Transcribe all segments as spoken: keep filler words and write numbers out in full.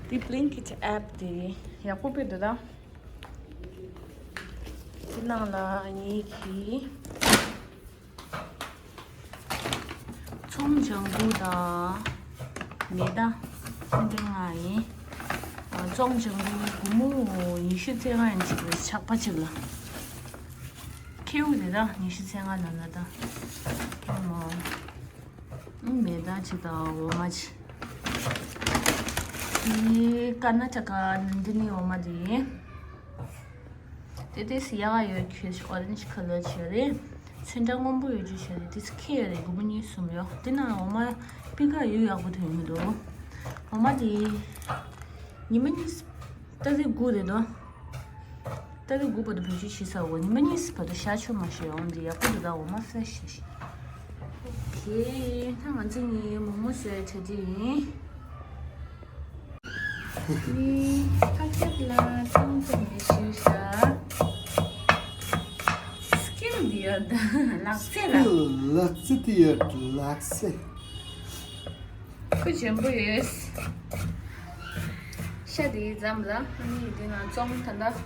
འདི་Blinkit app དེ་ཡག་པོ་དཔེ་འདུག་ད། དེ་ནང་ལ་ངེད་ཀྱིས་ཙོང་ལྗང་གུ་དང་མེ་ད་ཚན་ཏེ་ལྔ་ཡིན། ཙོང་ལྗང་གུ་སྒོར་མོ་ཉི་ཤུ་རྩ་ལྔ་ཡིན་ཅིག་རེད། ཆག་པ་ཅིག་ལ་ཁེའུ་དེ་ད་ཉི་ཤུ་རྩ་ལྔ་ལ་ན་ད། མེ་ད་ཅིག་དང་འོ་མ་ཅིག་འདི་ཀར་ན་ཊ་ཀ་ནན་དི་ནི་འོ་མ་དེ་ཡིན། དེ་དེ་སི་ཡག་ཡོད་ཁྱོད་ཨོ་རེན་ཇི་ཁ་ལར་བྱས་རེད། ཚོན་ཁྲ་སྔོན་པོ་ཡོད་རྒྱུ་བྱས་རེད། དེ་སི་ཁེ་ཡོད་རེད། སྒོར་མོ་གཉིས་གསུམ་ཡོད། དེ་ནང་འོ་མ་པི་ཀ་ཡོད་ཡག་པོ་ཐོན་གྱི་འདུག་འོ་མ་དེ་ཉི་མ་གཉིས་ཏ་རིག་དགུ་རེད་དོ། ཏ་རིག་དགུ་བར་དུ་བེད་སྤྱོད་བྱེད་ས་འོ་ཉི་མ་གཉིས་བར་དུ་ཤ་ཆོ་མ་ཤོད་འོང་དེ་ཡག་པོ་འདུག་ད་འོ་མ་ཧྥེ་རེ་ཤི་རེད་ཤི། ཨོ་ཁེ། ད་ང་ཚོ་གཉིས་མོག་མོག་བཟོ་ཡ་གྲ་སྒྲིག་ཡིན། ནི་ཐག་ཆད་ལ་ཙམ་ཙམ་མི་ཞུ་ཤ། སི་ཀིལ་འདི་ཡོད་ད་ལག་རྩལ་ལ། ལག་རྩལ་འདི་ཡོད་ལག་རྩལ། ཁུ་ཆེན་པོ་ཡོད། ཤ་དེའི་རྩམ་ལ་ཨ་ནི་འདི་ནང་བཙོང་ད་ལྟ་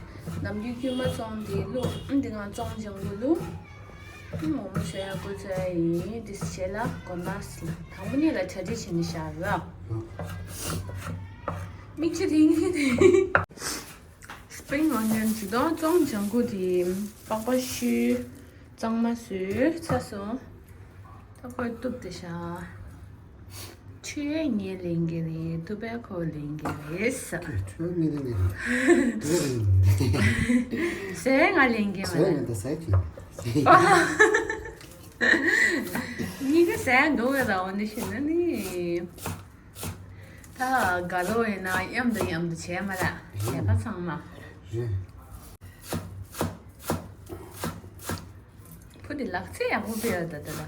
ནམ་རྒྱུན་དཀྱུས་མ་བཙོང་དེ་བླུགས། ཨ་འདི་ནང་བཙོང་ལྗང་གུ་བླུགས། ཨ་མོག་མོག་བཟོ་ཡག་སྐུ་ཚེ་ཡིན་དེ་བྱས་ལ་གོ་ནས་ལ་དང་པོ་ཉིད་ལ་གྲ་སྒྲིག་བྱས་ནས་བཞག་ར། མིག་ཆུ་དེ་ངའི་དེ། སི་པིང་ཨོ་ནི་ཡོན་ཇི་དང་བཙོང་ལྗང་གུ་དེ་པགས་པ་བཤུས། གཙང་མ་བཟོས་ཚར་སོང་། ད་ཁོས་གཏུབ་དེ་ཤ། ཆུ་ཡས་ངས་ལེན་གི་རེད། གཏུབ་པས་ཁོ་ལེན་གི་རེད་ས། ཁོས་ཆུ་ཡས་ངས་ལེན་གི་རེད། གཏུབ་པས་ངས་ལེན་གི་རེད། ཟས་ང་ལེན་གི་མ་ཟས་རེད། ང་ད་ཟས་ཀྱི། གཉིས་ཀ་ཟས་འདུག་ག་ད་འོ་འདི་བྱས་ན་ནི། ད་དགའ་རོགས་ཡིན་ན་མཉམ་དུ་མཉམ་དུ་བྱས་མ་རེད། བྱས་པ་ཚང་མ། རེད། བུ་དེ་ལག་རྩལ་ཡག་པོ་དཔེ་ཡོད་ད་ད་ད།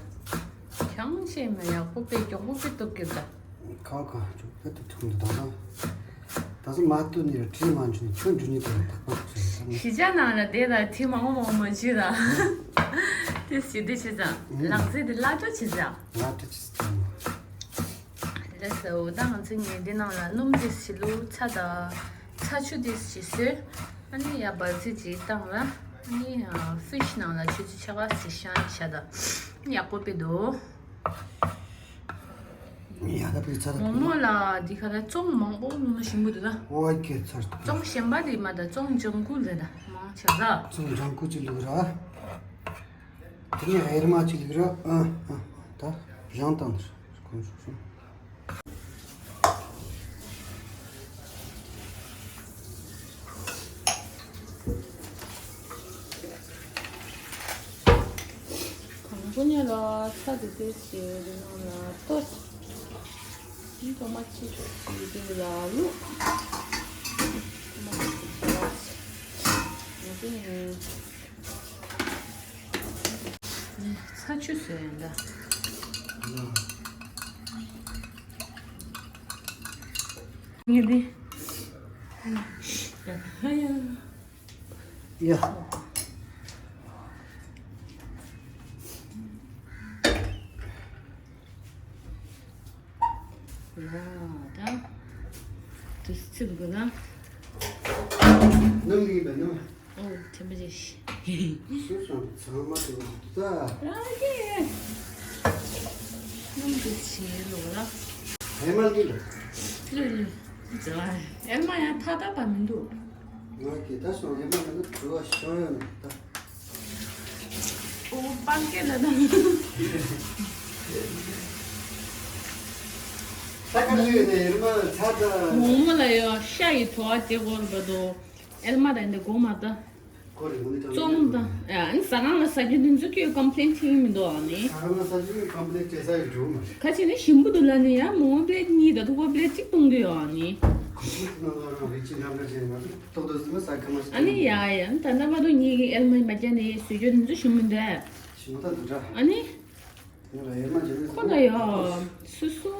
ཁྱང་ཆེ་མ་ཡག་པོ་དཔེ་མགྱོགས་པོ་དཔེ་གཏུབ་ཀྱི་ད། ཁ་ཁ་ཅུག་ཕེ་ཏུ་ཐུང་དུ་དང་དང་། ད་སོ་མ་ཏུ་ནི་ར་ཁྲི་མ་འཇུ་ནི་ཁྱོད་འཇུ་ནི་དེ་ར་ཐག་པ་ཁུ་སོ་ཡི་ས་ནི། གཞིས་ཆགས་ནང་ལ་དེ་ལ་ཁྲི་མང་པོ་མང་པོ་མ་འཇུ་ར། དེ་སི་དེ་ཆི་ཙང་ལག་རྩལ་དེ་བླ་སྤྲོ་ཆི་ཙང་། བླ་སྤྲོ་ཆི་ཙང་། ལགས་སོ། ད་ང་ཚོ་ངས་འདི་ནང་ལ་སྣུམ་དེ་ཞི་ལུ་ཚྭ་དང་ཚྭ་ཆུ་དེ་ཞི་བཟོས། ཨ་ནི་ཡ་བལ་ཚིག་ཅིག་བཏང་ལ། ཨ་ནི་ཧྥིཤ་ནང་ལ་ཆུ་ཚོད་ཆ་ག་ཞི་ཤང་ཤ་ད་ཡག་པོ་དཔེ་འདུག་ཡ་ད་བི་ཚྭ་ད་མོག་མོག་ལ་འདི་ག་ད་བཙོང་མང་པོ་ལུང་ན་ཞིམ་པོ་འདུག་ད། ཨོ་ཁེ་ཚར་ཏོ། བཙོང་གཞན་པ་དེ་མ་ད་བཙོང་ལྗང་གུ་ལས་ད་མང་ཆེ་ད། བཙོང་ལྗང་གུ་ཅིག་ལུག་ར། དེ་ནས་ཧེར་མ་ཅིག་ལུག་ར། ཨ་ཨ་ད་རང་དང་ཁོང་ཚོ་སོང་། གང་པོ་ཉལ་ལ་ཚ་དེ་དེ་ཞེས་རི་ནང་ལ་ལྟོས། ཏོ་མ་ཅི་ཞིག་དེ་ལ་ལུ། ཏོ་མ་ཅི་ཞིག་ང་དེ་ནས། ཚྭ་ཆུ་བཟོས་ཡོད་ད། ངས་འདི། ཡ། ཡ། ཡ་ད། དུས་ཚོད་དགོས་ན། ནང་ལ་ཡིན་པ་ནང་། ཨོ་ཐེམ་པ་ཅིག་སུ་སོང་ཚང་མ་དེ་འདུག་ད། རང་གི་ནང་དུ་བྱེད་ལོ་ལ། ཧེ་མ་ལི་ལ། ལུ་ལུ། ཛ་ཧེ་མ་ཡང་ཐ་ད་པ་མི་འདུག་ང་གི་ད་སོང་ཧེ་མ་ལ་ནི་གྲུ་བ་ཤོར་ཡོད་ནི་ད། ཨོ་པང་ཀེ་ལ་ད། ད་ག་ལུས་ནས་ཧེ་མ་ཚ་ད། མོག་མོག་ལ་ཡོད་ཤ་ཡི་དོ་བ་དེ་གོར་བ་དོ། ཨེལ་མ་ར་འདི་གོ་མ་ད། ཁོ་རེ་མོ་ནི་ཀྲང་བཙོང་དང་། ཨ་ནི་ཟ་ཁང་ལ་ཟ་རྒྱུ་འདི་ཚོ་ཁྱོད་ཀོམ་པི་ལེན་བྱེད་ཀྱི་མི་འདུག་ཨ་ནི། ཟ་ཁང་ལ་ཟ་རྒྱུ་ཀོམ་པི་ལེན་བྱེད་ས་ཡོད་འགྲོ་མ་རེད། ཁ་ཆེ་ནི་ཞིམ་པོ་འདུག་ལ་ནི་ཡ་མོ་པླེ་ཊི་གཉིས་ད་ཐུག་པ་པླེ་ཊི་གཅིག་གཏོང་གི་ཡོད་ཨ་ནི། ཁོ་ཚོ་ནང་ལ་རང་རིགས་ཅིག་འདྲ་འདྲ་བྱས་ང་ཚོ་ཏོག་ཏོག་ཟིན་ན་ཟ་ཁ་མ་ཞིག་ཨ་ནི་ཡ་ཡ་ད་ལྟ་བར་དུ་ངེད་ཀྱི་ཨེལ་མ་མ་རྒྱ་ནི་ཟོས་རྒྱུ་འདི་ཚོ་ཞིམ་པོ་འདུག་ཞིམ་པོ་ད་འདུག་འདྲ། ཨ་ནི། ཁོ་ལ་ཡོད་མ་བྱེད་ནས་ཁོ་ལ་ཡོད་སུ་སུ།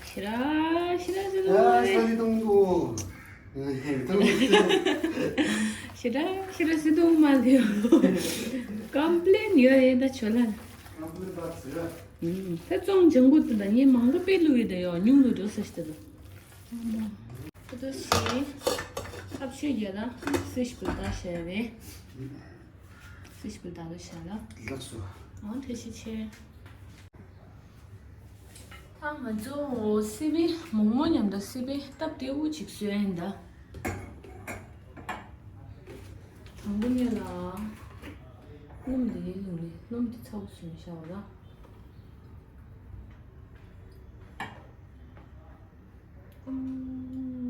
ཤི་ར་ཤི་ར་ཟེར་ཨ་ས་དུ་ལི་ཏོང་ཏོ། ཤི་ར་ཤི་ར་ཟེར་དུ་མ་ལ་ཡོད། ཀོམ་པི་ལེན་ཡོད་རེད་ད་ཆོ་ལ། ཀོམ་པི་ལེན་པ་ཟེར་ར། ད་བཙོང་ལྗང་གུ་དེ་ད་ངས་མང་པོ་དཔེ་བླུགས་ཡོད་ད་ཡོད་ཉུང་རུ་འགྲོ་ས་ཞིག་ད་ད། ཏུ་ཤི། ཁབ་ཆུ་ཡ་ལ་སི་ཤི་པུ་ད་ཤ་རེ། སི་ཤི་པུ་ད་ལ་ཤ་ལ། ལགས་སོ། ཨང་ཐེ་ཤི་ཆེ། ད་ང་ཚོ་སི་པི་མོག་མོག་མཉམ་དུ་སི་པི་སྟབས་བདེ་བོ་ཅིག་བཟོས་ཡིན་ད། དང་པོ་ནས་ལ། སྣུམ་འདི་ཡིན་ལུགས་ནས་སྣུམ་འདི་ཚ་བོ་བཟོས་ཤ་བ་ལ།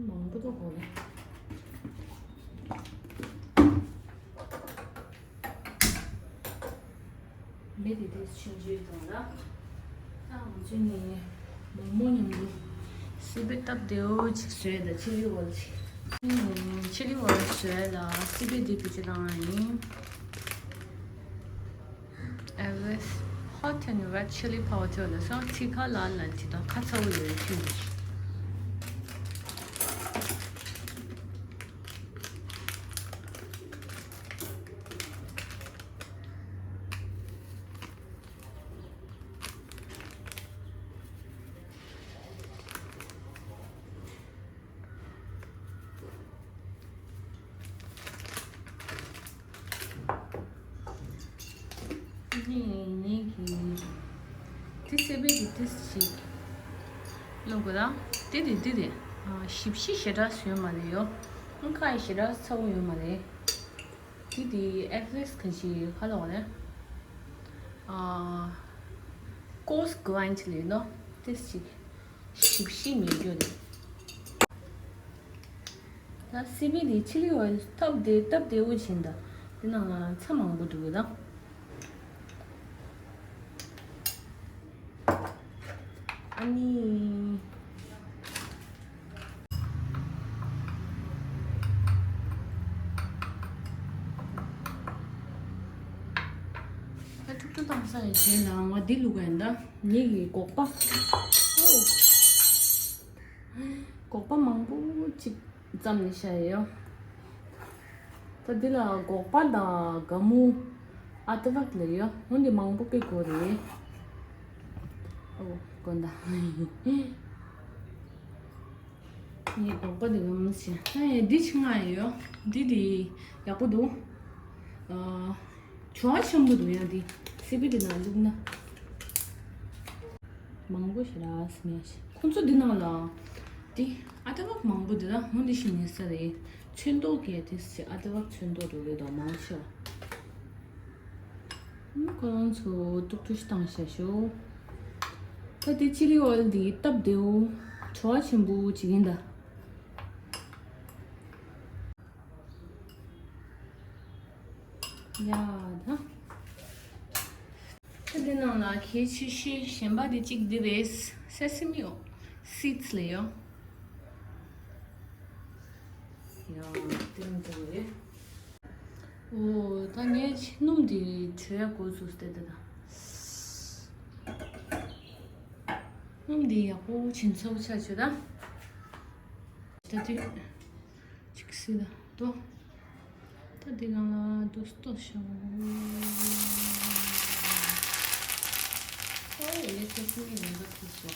མང་པོ་འདུག་གོ་ལེ། མེ་དེ་དུས་ཆུང་ཆུང་དང་ལ། ད་ང་ཚོ་ནི་མོག་མོག་མཉམ་དུ་སི་པི་སྟབས་བདེ་བོ་ཅིག་བཟོས་དང་ཆི་ལི་ཝལ་ཅིག་ཆི་ལི་ཝལ་བཟོས་ལ་སི་པི་དེ་བུ་ཅི་བཏང་ཡིན། Everest hot and red chili powder ལ་སོང་ཚིག་ཁ་ལ་ལ་ཅི་དང་ཁ་ཚ་བོ་ཡོད་ཅི། ནི་ནི་གི་དེ་སེ་བེ་གི་དེ་ཞིག་ལོ་གོ་ད་དེ་དེ་དེ་དེ་ཞིབ་ཞི་ཞེ་དྲག་སོན་མ་རེད་ཡོ། ཁ་ཡི་ཞེ་དྲག་ཚ་བོ་ཡོད་མ་རེད། དེ་དེ་ཨེག་ལེས་ག་ཞིག་ཧ་ལོ་གོ་ནས་ཀོས་གོ་ཝན་ཅི་ལེ་ནོ་དེ་ཞིག་ཞིབ་ཞིབ་མེད་རྒྱུ་རེད། ད་སི་པི་དེ་ཆི་ལི་ཝལ་སྟབས་བདེ་སྟབས་བདེ་བོ་བྱིན་ད། དེ་ནང་ལ་ཚྭ་མང་པོ་འདུག་གི་ད། ཨ་ནི། ད་ཐུག་ཐུག་བཏང་ས་ཡི་རྗེས་ལ་ང་འདི་བླུག་ག་ཡིན་ད། ངེད་ཀྱི་སྒོག་པ། ཨོ། སྒོག་པ་མང་པོ་ཅིག་བརྩམས་ནས་བཞག་ཡོད། ད་འདི་ལ་སྒོག་པ་དང་ག་མུ་ཨ་ཏ་བག་ལ་ཡོད། འོན་ཏེ་མང་པོ་དཔེ་དགོས་རེད། ཨོ་དགོན་ད། ངས་སྒོག་པ་འདི་ག་མུ་ཞེ། ད་ཡང་འདི་ཆི་ང་ཡོད། འདི་འདི་ཡག་པོ་འདུག་ཨ། བྱ་བ་ཆེན་པོ་འདུག་ཡང་འདི་སི་པི་དེ་ནང་བླུགས་ན། མང་པོ་ཞིག་རག་སི་མེད་ཤི། ཁོང་ཚོ་འདི་ནང་ལ་དེ་ཨ་ཏ་བག་མང་པོ་འདི་ལ་ཧོན་དེ་ཤི་ནི་ས་རེད། ཚོན་མདོག་གས་དེ་སི་ཨ་ཏ་བག་ཚོན་མདོག་འགྲོ་རེད་དོ་མང་ཤོ། ཁོ་རང་ཚོ་ཏུག་ཏུག་ཤི་བཏང་ཤ་ཤོ། ད་དེ་ཆི་ལི་ཨོལ་འདི་སྟབས་བདེའོ། བྲོ་བ་ཆེན་པོ་ཅིག་ཡིན་ད། ཡ་ད། ད་འདི་ནང་ལ་གལ་ཆེ་ཤོས་གཞན་པ་དེ་གཅིག་འདི་རེད། སེ་སི་མི་ཡོ། སིཌ་སི་ལ་ཡོ། ཡ་དེ་རིང་ཙམ་རེད། ཨོ་ད་ངས་སྣུམ་འདི་བྲོས་དགོས་ཚུལ་སྟེ་ད་ད། སྣུམ་འདི་ཡག་པོ་བྱིན་ཚོགས་ཆ་བྱོས་ད། ད་དུས། ཅིག་སི་ད་དོ། ད་འདི་གང་ལ་དུ་སྟོད་ཤོག་ཨོ་ཡེ་ཁོ་སི་ནི་ཡོང་ད་ཁུ་སོ།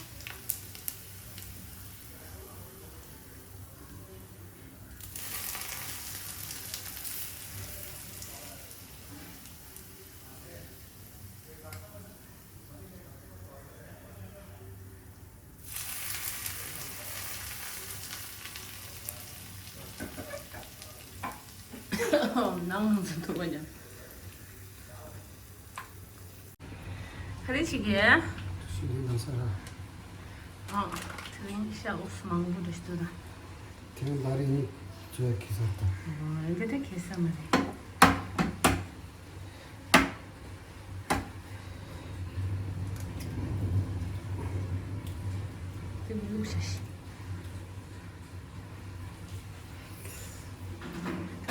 ནང་ཚུད་ཐུབ་པ་ཉམས། ག་རེ་བྱེད་ཀྱི། ཤི་ནི་ན་ས་ར། ཨ། དེ་རིང་ཤ་འུ་སུ་མང་པོ་འདུག་ཤི་འདུག་ད། དེ་རིང་ལ་རེ་ཡིན་ཚོས་ཁེ་ས་ད། ཨ་འདི་ད་ཁེ་ས་མ་རེད། དེ་མི་བླུགས་ཤ་ཤི། ད་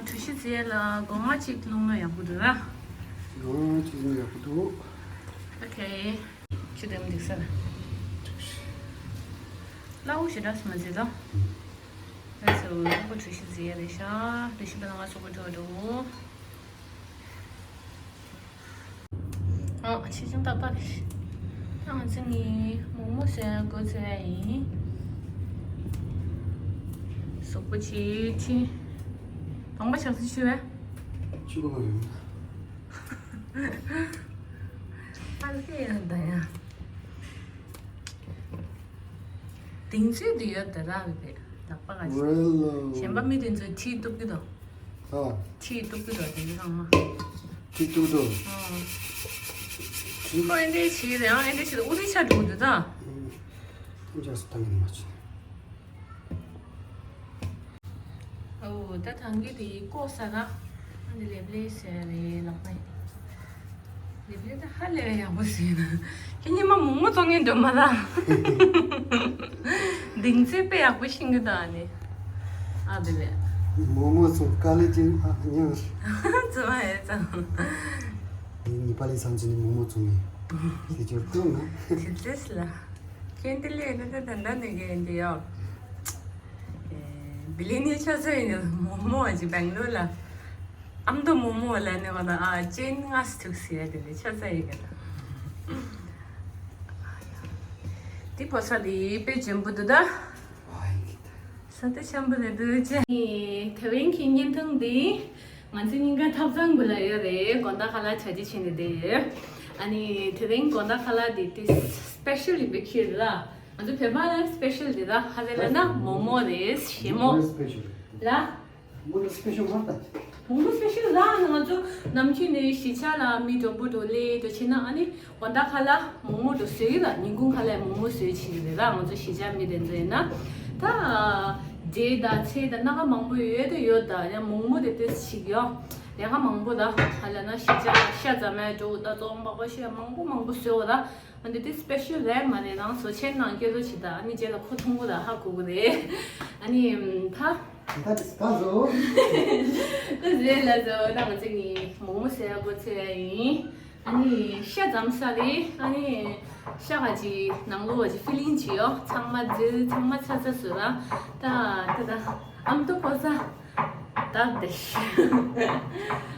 གྲོ་ཞིབ་རྫས་ལ་སྒོ་ང་གཅིག་བླུགས་ན་ཡག་པོ་འདུག་ར། སྒོ་ང་གཅིག་བླུགས་ན་ཡག་པོ་འདུག་ཨོ་ཁེ། ཆུ་དེ་མི་འདུག་ས་ར། སླ་བོ་ཞེ་དྲག་སུ་མ་ཟེར་ད། ད་སོ་ཁོ་གྲོ་ཞིབ་རྫས་རེད་ཤག་གྲོ་ཞིབ་པ་ལ་ང་སོག་པོ་འགྲོ་འགྲོ། ཨ་ཆེ་ཆུང་ཏག་ཏག་རེད། ད་ང་ཚོ་ནི་མོག་མོག་བཟོས་འགོ་བཙུགས་ཡ་ཡིན། སྡུག་པོ་ཆེ་ཆེ། དང་པོ་ཆགས་སྲིད་ཆུ་བས། ཆུ་གོ་མ་རེད། ཨ་ལ་ཡ་ད་ཡ། གདེང་ཚོད་དུ་ཡོད་དེ་ར་བས་ལག་པ་ག་ཅི། གཞན་པ་མི་དེ་ཚོས་ཁྲིད་གཏུབ་ཀྱི་དང་། ཨ། ཁྲིད་གཏུབ་ཀྱི་དང་དེ་ཚང་མ། ཁྲིད་གཏུབ་དང་། ཨ། ཁོ་ཨེ་འདྲས་བྱས་རེད། ཨ་ཨེ་འདྲས་བྱས་ཏེ་ཨུ་ཚུགས་ཆགས་འགྲོ་གི་འདུག་ད། ཐམས་ཅད་སུ་བཏང་གི་མ་བྱུང་། ཨོ་ད་ཐང་གི་དེ་ཀོ་ས་ར། ཨ་འདི་ལེབ་ལེ་ཟེར་རེད་ལག་པ་ཡིན། ལེབ་ལེ་ད་ཧ་ལས་པའི་ཡག་པོ་ཟེར་ན། ཁྱེད་ཉི་མ་མོག་མོག་བཙོང་མཁན་འདྲ་མ་ར། གདེང་ཚོད་དཔེ་ཡག་པོ་ཤེས་ཀྱི་འདུག་ཨ་ནི། ཨ་བི་བི། མོག་མོག་བཙོང་དཀའ་ལས་ཅན་ཨ་ཉོ། ཙི་མ་ཡེ་ཙང་། ངས་ནི་པ་ལི་སང་ཅི་ནི་མོག་མོག་བཙོང་ནས། དེ་ཅོར་བཏུང་ན། དེ་ཙེས་ལ། ཁྱེད་འདི་ལས་ནི་ད་ད་ད་ནི་གེ་འདི་ཡོད། བི་ལི་ནི་ཆ་ཚ་ཡིན་ནི་མོག་མོག་ཅི་བེང་ལོར་ལ། ཨ་མདོ་མོག་མོག་ལ་ནི་གོ་ན་ཨ་ཅན་ང་སི་ཐུག་སི་ཡ་དེ་ནི་ཆ་ཚ་ཡི་ག་ད། དེ་པོ་ས་དེ་དཔེ་ཅན་པོ་འདུག་ད། ས་དེ་ཆེན་པོ་རེད་འདུག་ཅེ། དེ་རིང་གི་བརྙན་ཐུང་འདི་ང་ཚོའི་སྙིང་ག་ཐབ་ཚང་གུ་ལ་ཡོད་རེད། དགོང་དག་ཁ་ལག་ཆ་རྒྱུས་བྱས་ནས་བསྡད་ཡོད། ཨ་ནི་དེ་རིང་དགོང་དག་ཁ་ལག་འདི་དེ་སི་པེ་ཤལ་ཡིན་པའི་ཁྱེད་རེད་ལ། ང་ཚོ་བོད་པ་ལ་སི་པེ་ཤལ་འདི་ད་ཧ་ཟེར་ལ་ན་མོག་མོག་རེད། ཞེ་མོག་ལ། མོག་མོག་སི་པེ་ཤལ་མ་རེད། མོག་མོག་སི་པེ་ཤལ་རང་ནི་ང་ཚོ་ནམ་རྒྱུན་ནས་གཞིས་ཆགས་ལ་མི་འགྲོ་པོ་འགྲོ་ལས་འགྲོ་ཕྱིན་ན་ཨ་ནི་དགོང་དག་ཁ་ལག་མོག་མོག་འགྲོ་བཟོས་ཡོད་ལ། ཉིན་གུང་ཁ་ལག་མོག་མོག་བཟོས་བྱེད་ཀྱི་རེད་ལ། ང་ཚོ་གཞིས་ཆགས་མི་དེ་ཚོ་ཡིན་ན་ད་འབྲས་དང་ཚལ་དང་སྣ་ཁ་མང་པོ་ཡོད་དུ་ཡོད་ད། ཡང་མོག་མོག་དེ་ཏོག་ཙམ་ཡོད། ལས་ཀ་མང་པོ་ད་ཧ་ལས་ན་གཞིས་ཆགས་ཤ་ཟ་མ་འགྲོ་ད་བཙོང་པགས་པ་ཤ་མང་པོ་མང་པོ་བཟོས་ད། ཨ་ནི་དེ་སི་པེ་ཤལ་རེད་མ་རེད། རང་བཟོ་ཆེན་ནང་སྐད་ལོ་ཆེ་ད། ཨ་ནི་རྗེས་ལ་ཁོ་མཐོང་གོ་ད་ཧ་གོ་གི་རེད། ཨ་ནི་ད། ད་ད་བཟོ། ད་རྗེས་ལ་བཟོ་ད་ང་ཚོ་ནི་མོག་མོག་ཟེར་ཡ་གོ་ཚོད་ཡ་ཡིན། ཨ་ནི་ཤ་ཟ་མ་ས་རེད། ཨ་ནི་ཤ་ག་ཅི་ནང་ལོགས་ཀྱི་ཕི་ལིང་ཅི་ཡོད་ཚང་མ་རྫིལ་ཚང་མ་ཚ་ཚ་བཟོས་ད། ད་ད་ད་ཨ་མདོ་ཕོ་ས། ད་བདེ།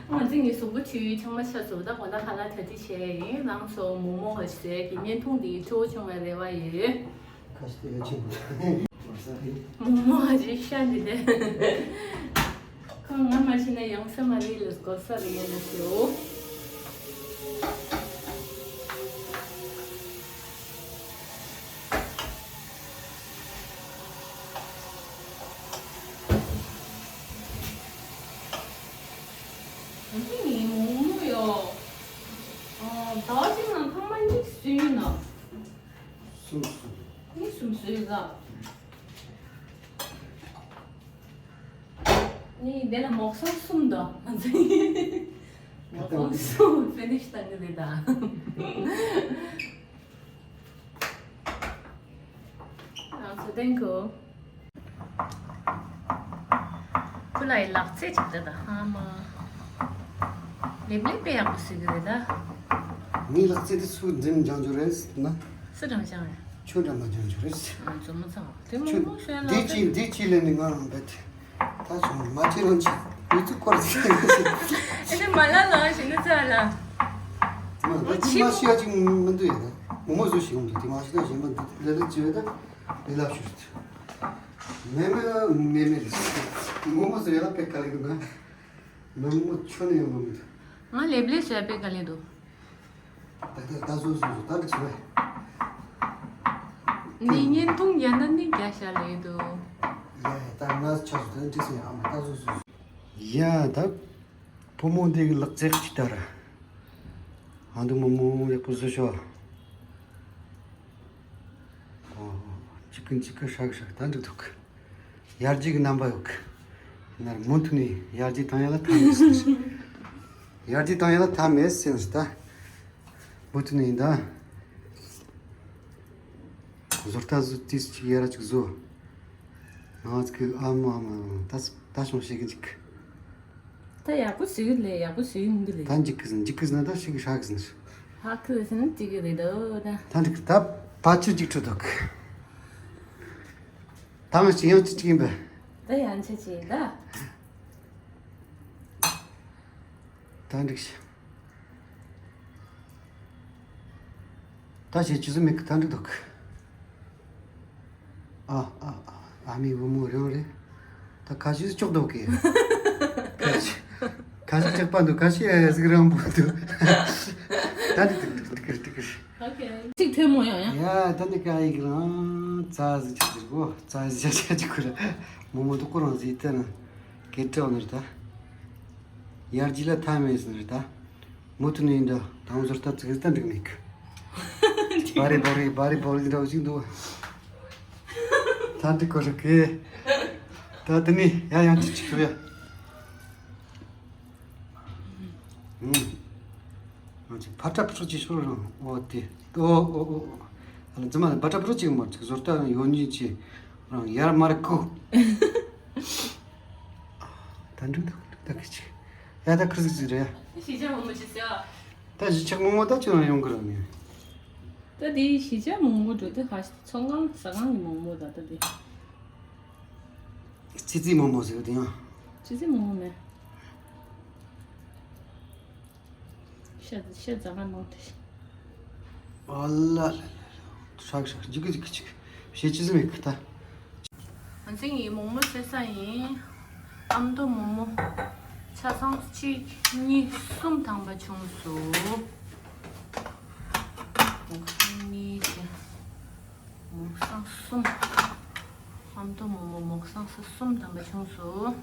ང་ཚོ་ངའི་གཟུགས་པོ་ཆུ་ཆང་མ་ཆ་སོ་ད་གོ་ད་ཁ་ལག་ཐ་དི་བྱས་ཡིན། རང་ཚོ་མོག་མོག་ཧ་ཅི་ཟེར་གྱི་བརྙན་ཐུང་འདི་སྤྲོ་བྱུང་བའི་རེ་བ་ཡོད། ཁ་ཤས་ཡོད་ཆེན་པོ། མོག་མོག་ཧ་ཅི་ཤ་འདི་དེ། ཁོང་ང་མ་ཤི་ན་ཡང་ས་མ་རི་ལ་སྒོ་ས་རི་ཡ་ལ་ཤོ། འདི་ནི་མོག་མོག་ཡོད། ཨ། ཟླ་བ་གཅིག་ནང་ཐེངས་མ་གཉིས་བཟོས་ཡོད་ན། གསུམ་བཟོས། གཉིས་གསུམ་བཟོས་ཡོད་ད། ནི་དེ་ལ་མོག་སོག་གསུམ་དང་། མོག་སོག་གསུམ་ཕི་ནིཤ་བཏང་གི་རེད་ད། རང་ཚོ་བསྟན་གོ། ཁོ་ལ་ཡི་ལག་རྩལ་ཅིག་ད་ད་ཧ་མ། ལེབ་ལེབ་དཔེ་ཡག་པོ་བཟོས་གི་རེད་ད། ངའི་ལག་རྩལ་དེ་སུ་འགྲིམ་སྦྱང་རྒྱུ་རེད་ཟེར་ན། སུ་འགྲིམ་སྦྱང་རེད། ཁྱོད་འགྲིམ་མ་སྦྱང་རྒྱུ་རེད། ང་ཚོ་མི་ཚང་དེ་མོ་ཁྱོད་མོ་ཤོད་ལ་འདི་ཅི་འདི་ཅི་ལས་ནི་ང་རང་བེད། ད་བྱུང་མ་ཅི་རང་ཅི་ཡོད་ཚུལ་སྐོར་ཟེར་ཡོད་ཟེར། ཨེ་ནི་མ་ལ་ལ་ཞིག་ནི་ཚ་ལ། ང་ད་ཅི་མ་ཤི་ཡ་ཅིག་མི་འདུག་ཡ་ད། མོ་མོ་བཟོ་ཞིག་འདུག་དེ་མ་ཤི་ད་གཞན་པ་འདུག་ལས་ལས་ཅི་ཡོད་ད། ལས་ལབ་ཞུ་རེད། མེ་མེ་མེ་མེ་རེད། མོ་མོ་བཟོ་ཡ་ད་དཔེ་དཀའ་ལས་འདུག་ང་། མོ་མོ་ཆོ་ནས་ཡོང་གི་མི་འདུག་ང་ལེབ་ལེབ་བཟོ་ཡ་དཔེ་དཀའ་ལས་འདུག་ད་ད་ད་བཟོ་བཟོ་བཟོ་ད་འདི་བྱེད་པས། ནི་བརྙན་ཐུང་ཡ་ན་ནི་རྒྱ་ཤ་ལས་འདུག་ཡ་ཡ་ད་ང་ཆ་བཟོ་ད་འདི་སེ་ཡ་ཨ་མ་ད་བཟོ་བཟོ་བཟོ། ཡ་ད། བུ་མོ་འདི་གི་ལག་རྩལ་ཅིག་ལྟར། ཨ་འདི་མོ་མོ་ཡག་པོ་བཟོས་ཤོག་ཨོ། གཅིག་གི་གཅིག་གི་ཧྲག་ཧྲག་ད་འགྲིག་འདུག་ཡར་རྒྱས་ཀྱི་རྣམ་པ་ཡོད་གི་ནར་མུ་མཐུད་ནས་ཡར་རྒྱས་བཏང་ཡ་ལ་ཐབས་མེད་ཟེར། ཡར་རྒྱས་བཏང་ཡ་ལ་ཐབས་མེད་ཟེར་ད། མུ་མཐུད་ནས་ཡིན་ད། བཟོ་ལྟ་བཟོ་དུས་ཅིག་ཡར་ཅིག་བཟོ། ང་ཚོ་གི་ཨ་མ་ཨ་མ་ད་ད་བྱུང་ཞིག་གི་འཇིག་ད་ཡག་པོ་ཟེར་གི་ལས་ཡག་པོ་ཟེར་གི་མི་འདུག་ལས། ད་འཇིག་གི་ཟིན་འཇིག་གི་ཟིན་ད་ཞིག་གི་ཧྲག་གི་ཟིན། ཧ་ཁི་ཟིན་འཇིག་གི་རེད་དོ་ད། ད་འགྲིག་ད་བ་ཆུ་འཇིག་ཁྲོད་དུ། ད་ང་ཅི་ཡང་ཅི་ཅིག་ཡིན་པས། ད་ཡང་ཅི་ཅིག་ཡིན་ད། ད་འགྲིག་ཤག་ད་བྱེད་ཆུ་ཟི་མིག་གི་ད་འགྲིག་འདུག་ཨ་ཨ་ཨ་ཨ་མའི་བུ་མོ་རང་རེད། ད་ཁ་ཤས་ལྕོག་འདུག་གི། ཁ་ཤས་ཁ་ཤས་ལྕགས་པ་འདུག་ཁ་ཤས་ཟིག་རང་པོ་འདུག་ད་འདི་ཏིག་ཏིག་ཏིག་ཏིག་ཨོ་ཁེ། ཚིག་ཐོན་མོ་ཡང་ཡང་། ཡ་ད་འདི་ཀ་ཡིག་རང་རྩ་ཟིག་ཆགས་ཀྱི་གོ་རྩ་ཟིག་ཆགས་ཆགས་ཀྱི་གོ་ར། མོ་མོ་དུ་ཀོ་རང་ཟིག་ཏན་གེ་ཏྲའོ་ནི་རེད་ད། ཡར་རྒྱས་ལ་མཐའ་མེད་ཟིན་རེད་ད། མུ་མཐུད་ནས་ཡིན་ད་དང་བཟོ་ལྟ་ཙིག་ཙིག་འགྲིག་མེད་གི། བ་རེ་བ་རེ་བ་རེ་བ་རེ་འདྲ་བོ་ཞིག་འདུག་ད་འགྲིག་གོ་རེད་གི། ད་དེ་ནས་ཡ་ཡང་ཅིག་ཅིག་ཤོར་ཡ། ཨུམ། ང་ཅིག་ཕར་ཁྲ་ཕྲུག་ཅིག་ཤོར་རང་ཨོ་དེ་ཨོ་ཨོ་ཨོ། ཨ་ལ་རྫི་མ་ལ་བ་ཁྲ་ཕྲུག་ཅིག་མ་ཅིག་བཟོ་ལྟ་ཡོད་ཉིན་ཅིག་རང་ཡར་མར་ཀུ། ད་འགྲིག་འདུག་འགྲིག་ད་གི་ཅིག་ཡ་ད་ཁིར་ཟིག་ཟིག་རེད་ཡ། ཤི་ཅང་མོ་མོ་ཅི་ཟེར། ད་གཞིས་ཆགས་མོག་མོག་ད་ཅི་ཡང་ཡོང་གི་རེད་མི། ད་དེ་གཞིས་ཆགས་མོག་མོག་འགྲོ་དེ་ཧ་ཚོང་ཁང་ཟ་ཁང་གི་མོག་མོག་ད་ད་དེ། ཙི་ཙི་མོག་མོག་ཟེར་གི་དེ་ཡང་། ཙི་ཙི་མོག་མོག་མེད། ཤ་ཤ་ཟ་ཁང་མོག་དེ། ཨ་ལ་ལ་ལ་ལ། ཧྲག་ཧྲག་འཇིག་གི་འཇིག་གི་འཇིག་གི་བྱེད་ཅི་ཟིག་མེད་གི་ད། ང་ཚོ་ཡི་མོག་མོག་བཟོ་ས་ཡིན། ཨ་མདོ་མོག་མོག་ཆ་ཚང་གཅིག་གཉིས་གསུམ་ཐམ་པ་བྱུང་སོང་། མོག་སང་གཉིས་བྱས། མོག་སང་གསུམ། ཨ་མདོ་མོག་མོག་མོག་སང་སུ་གསུམ་ཐམ་པ་བྱུང་སོང་།